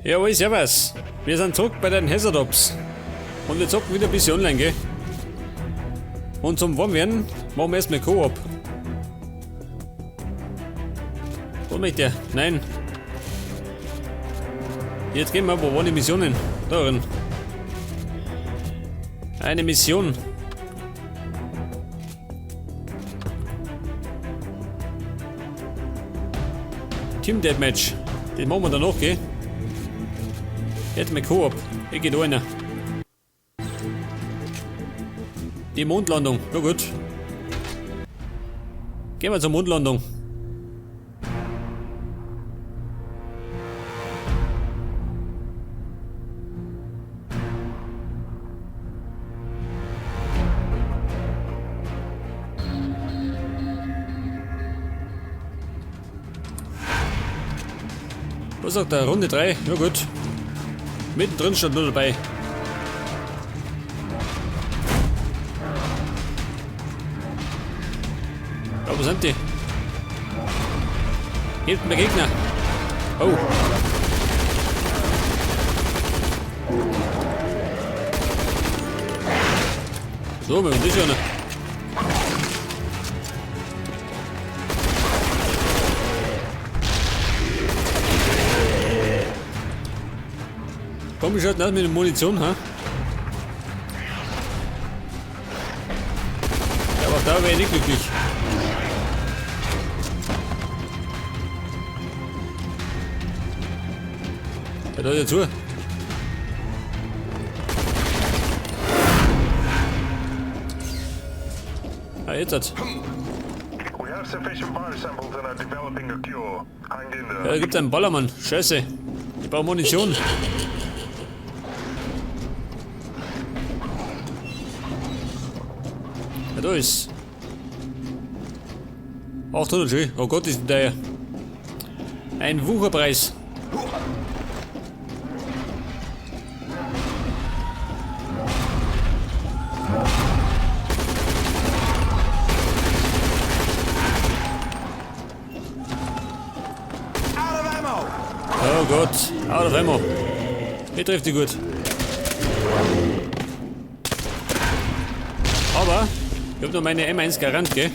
Jawohl, servus. Wir sind zurück bei den Hazard Ops. Und wir zocken wieder ein bisschen online, gell? Und zum Warmwerden machen wir erstmal Koop. Wo möchte der? Nein. Jetzt gehen wir, wo waren die Missionen? Da drin. Eine Mission. Team Deathmatch. Den machen wir danach, gell? Jetzt mal Koop. Ich geh da rein. Die Mondlandung. Na gut. Gehen wir zur Mondlandung. Was sagt er? Runde 3? Ja gut. Mittendrin stand nur dabei. Ja, wo sind die? Hinten der Gegner. Oh. So, wir haben das ja noch. Komm, ich schaut nicht mit der Munition, ha? Ja, aber da wäre ich nicht glücklich. Ja, da ist ja zu. Ah, jetzt hat's. Ja, da gibt's einen Ballermann. Scheiße. Ich brauche Munition. Ja, da ist. 800 schön. Oh Gott, ist der. Ein Wucherpreis. Oh Gott, out of ammo. Ich trifft die gut. Aber ich hab noch meine M1 Garand, gell?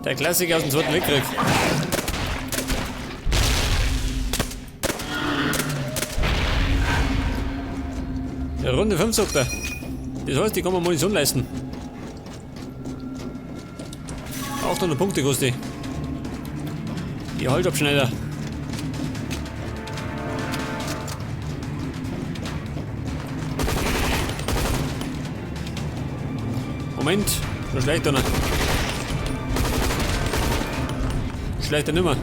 Der Klassiker aus dem Zweiten Weltkrieg. Ja, Runde 5 sagt er. Das heißt, ich kann mir Munition leisten. 800 Punkte kostet die. Die Halsabschneider. Moment, da schleicht einer. Schleicht er nimmer.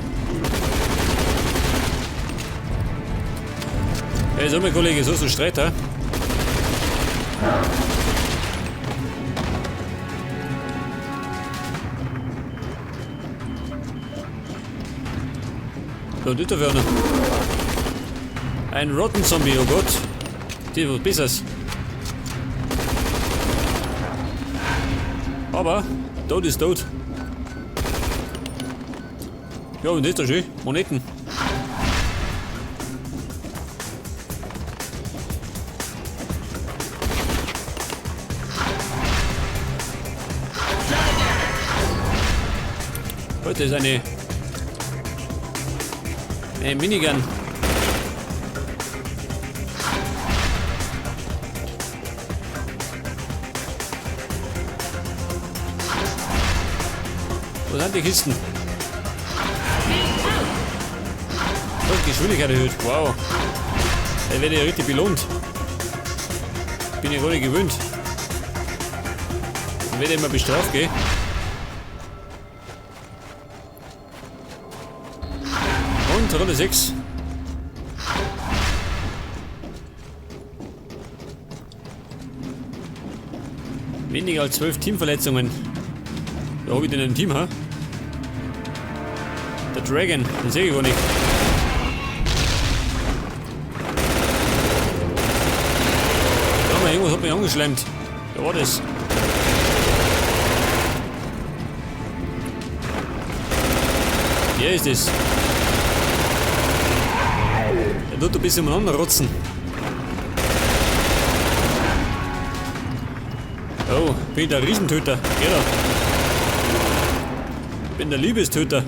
Hey, so mein Kollege, so ist ein Streiter. So, und der Werner. Ein Rotten Zombie, oh Gott. Die wird besser. Aber, tot ist tot. Ja, und das ist doch schön. Moneten. Heute ist eine Minigun. Wo sind die Kisten? Und Geschwindigkeit erhöht. Wow. Da werde ich ja richtig belohnt. Bin ich gar nicht gewöhnt. Dann werde ich immer bestraft, gell? Und Runde 6. Weniger als 12 Teamverletzungen. Da hab ich denn ein Team, ha? Der Dragon, den sehe ich gar nicht. Ja, mal, irgendwas hat mich angeschlemmt. Wer war das? Wer ist das? Der tut ein bisschen umeinander rotzen. Oh, bin ich der Riesentöter. Geh da. Bin der Liebestöter.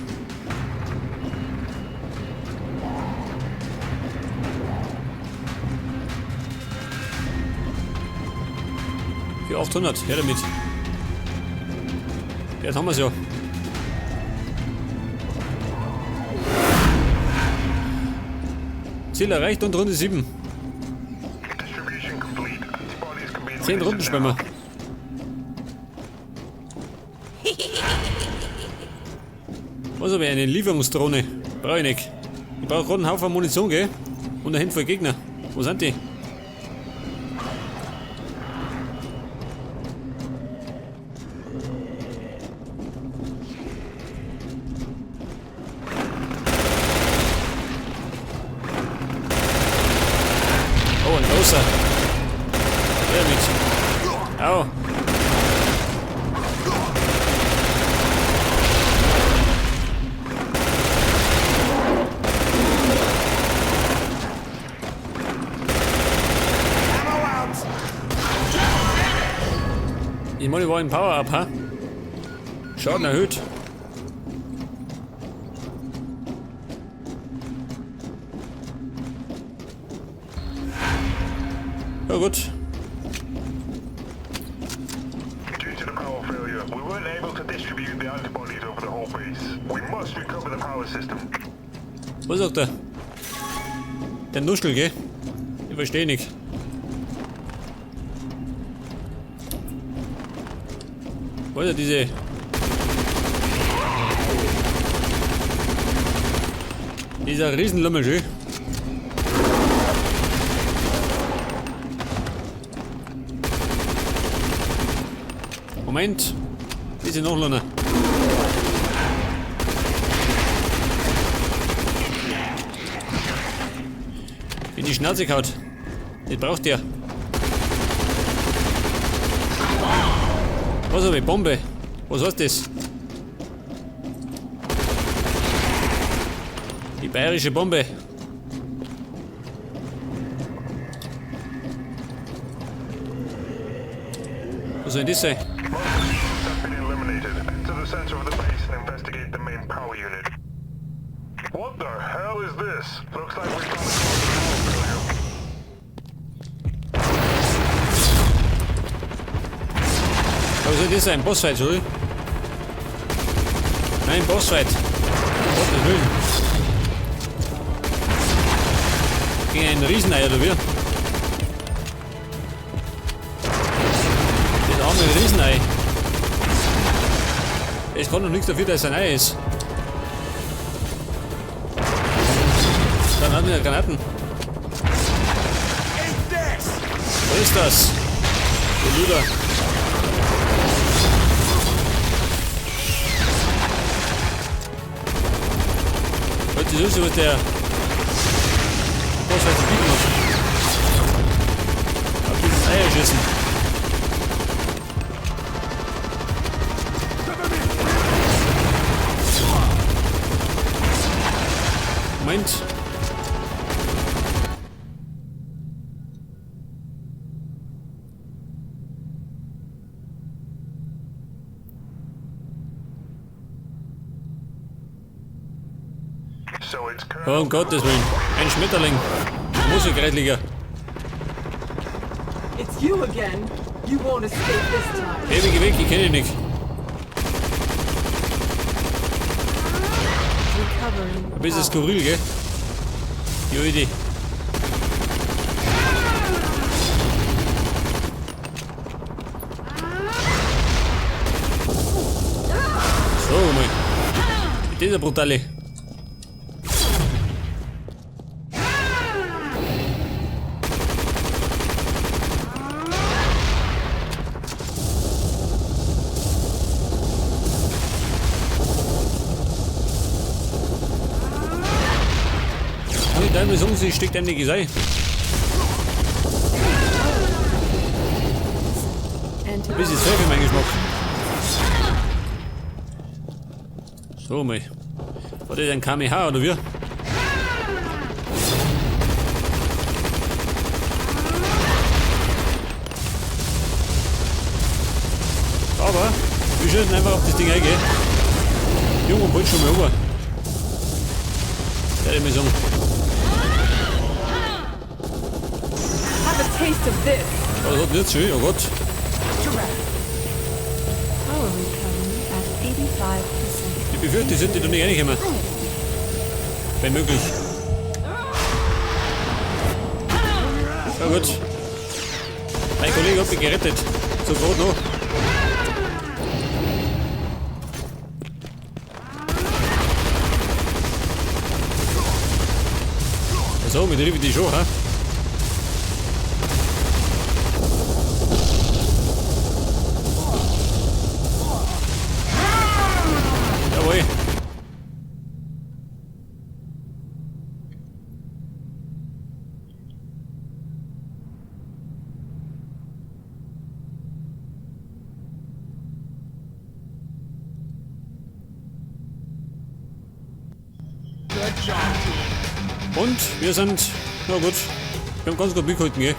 Für 800, her damit. Jetzt haben wir's ja. Ziel erreicht und Runde 7. Distribution complete. Antibodies can be 10 Runden administered spielen now. wir. Was habe ich? Eine Lieferungsdrohne. Brauche ich nicht. Ich brauche gerade einen Haufen Munition, gell? Und eine Handvoll Gegner. Wo sind die? Oh, ein großer. Her damit. Au. Ich meine, ich war ein Power-Up, ha? Schaden erhöht. Ja gut. Due to the power failure, we weren't able to distribute the antibodies over the whole base. We must recover the power system. Was sagt er? Der Nuschel, gell? Ich verstehe nicht. Wo ist er, diese... Dieser Riesenlümmel, schön. Moment. Bisschen noch lernen. In die Schnauze gehaut. Das braucht ihr. Was habe ich? Bombe. Was heißt das? Die bayerische Bombe. Was soll denn das sein? Most have been eliminated. Enter the center of the base and investigate the main power unit. What the hell is this? Looks like we've found the cause of the power failure. Was soll das sein? Bossfight, sorry? Nein, Bossfight. Um Gottes Willen. Gegen einen Riesenei, oder wie? Das arme Riesenei. Es kann doch nichts dafür, dass es ein Ei ist. Dann hat er Granaten. Was ist das? Du Luder. Hört sich so, was der Boss zu bieten hat. Auf dieses Eier schießen. Moment. Oh, um Gottes Willen. Ein Schmetterling. Musikreitliger. It's you again. You won't escape this time. Baby, geh weg, ich kenne dich nicht. Recovering. Ein bisschen skurril, gell? Die Idee. So, mal. Das ist eine brutale. Kann ich da mal sagen, sie steckt einiges ein. Ein bisschen zu für meinen Geschmack. So mal. War das ein KMH oder wie? Aber wir schießen einfach auf das Ding ein, gell? Junge, und schon mal rüber. Ja, ich mal sagen. Have a taste of this. Oh, das hat nicht schön, oh Gott. Power recovery at 85%. Ich befürchte, die sind die da nicht reingekommen. Wenn möglich. Ja gut. Mein Kollege hat mich gerettet. So gerade noch. So, mit treffe ich die schon, hä? Jawohl. Und wir sind, na gut, wir haben ganz gut mitgehalten, gell?